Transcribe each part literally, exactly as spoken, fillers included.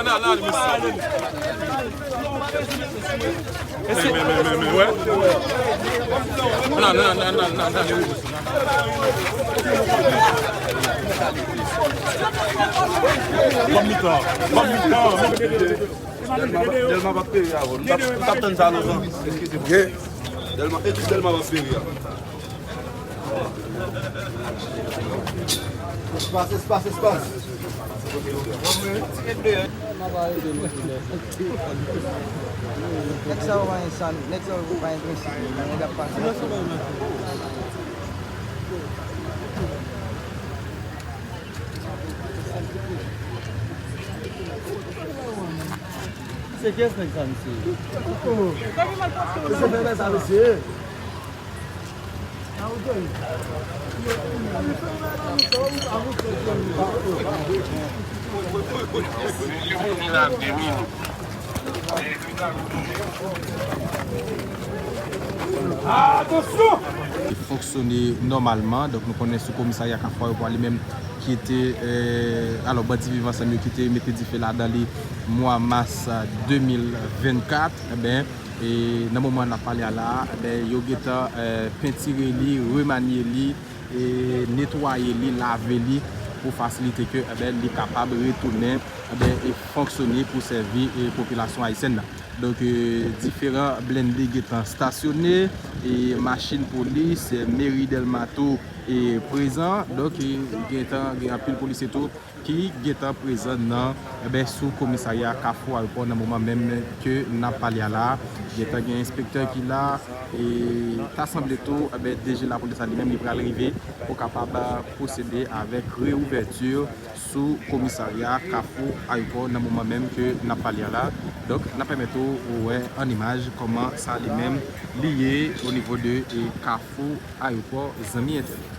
Nan, nan, mesye. Men, men, men, men, men, wè. Nan, nan, nan, nan, nan, nan, nan. Ban m mitan, ban m mitan. Dèlma, Dèlma p ap peri avè w. Nou t ap, nou t ap tann sa lontan. Eskize mwen. Dèlma, ekip Dèlma p ap peri a. Espas, espas, espas. Nèg sa yo pa gen san, nèg sa yo pa gen prensip, nèg ap pase. Se kiyès nèg sa, mesye? Mesye fè sa, mesye. Atansyon! Fonksyone nòmalman. Donk, nou konnen sou komisarya Kafou Ayewopò a li menm ki te, eh, alò, bandi Viv Ansanm yo ki te mete dife ladan li mwa mas de mil vennkat, enben, e nan moman n ap pale a la a, enben, yo gentan, eh, pentire li, remanye li, e netwaye li, lave li pou fasilite ke, enben, li kapab retounen, enben, e fonksyone pou sèvi, e popilasyon ayisyèn nan. Donk, e, diferan blende gentan stasyone, e machin polis, e meri Dèlma tou, e prezan. Donk, e gentan gen anpil polisye tou ki gentan prezan nan, enben, sou komisarya Kafou Ayewopò nan moman menm ke n ap pale a la. Gentan gen enspektè ki la, e ta sanble tou, enben, D G lapolis la li menm li pral rive pou kapab pwosede avèk reouvèti sou komisarya Kafou Ayewopò nan moman menm ke n ap pale a la. Donk, n ap pèmèt ou wè an imaj kòman sa li menm li ye o nivo de, e, Kafou Ayewopò, zanmi entènèt.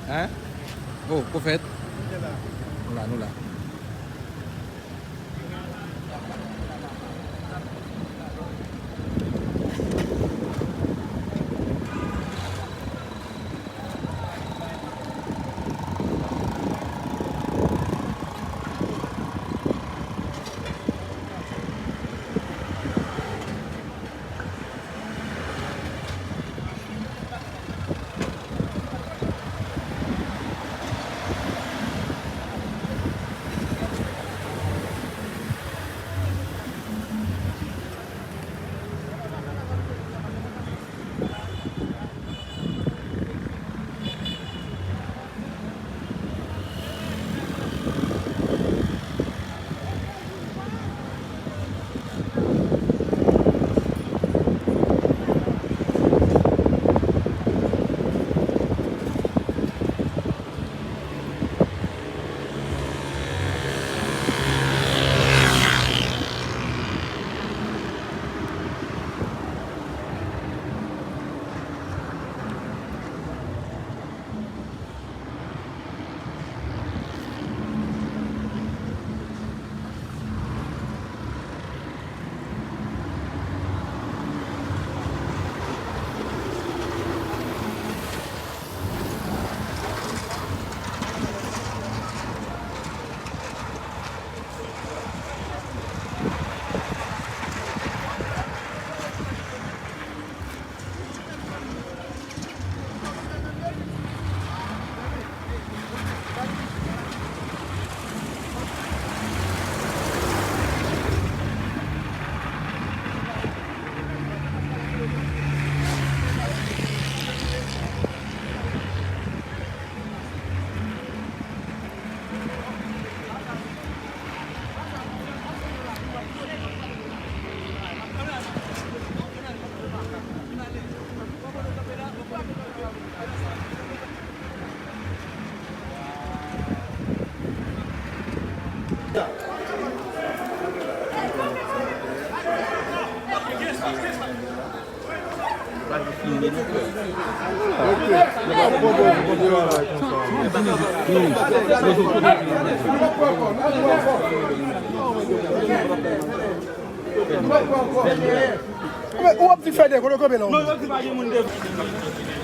Hein? Oh, Pwofèt. Nou la, nou la. Ou ap di fè de kote w kanpe la? Non, yo di pa gen moun devan.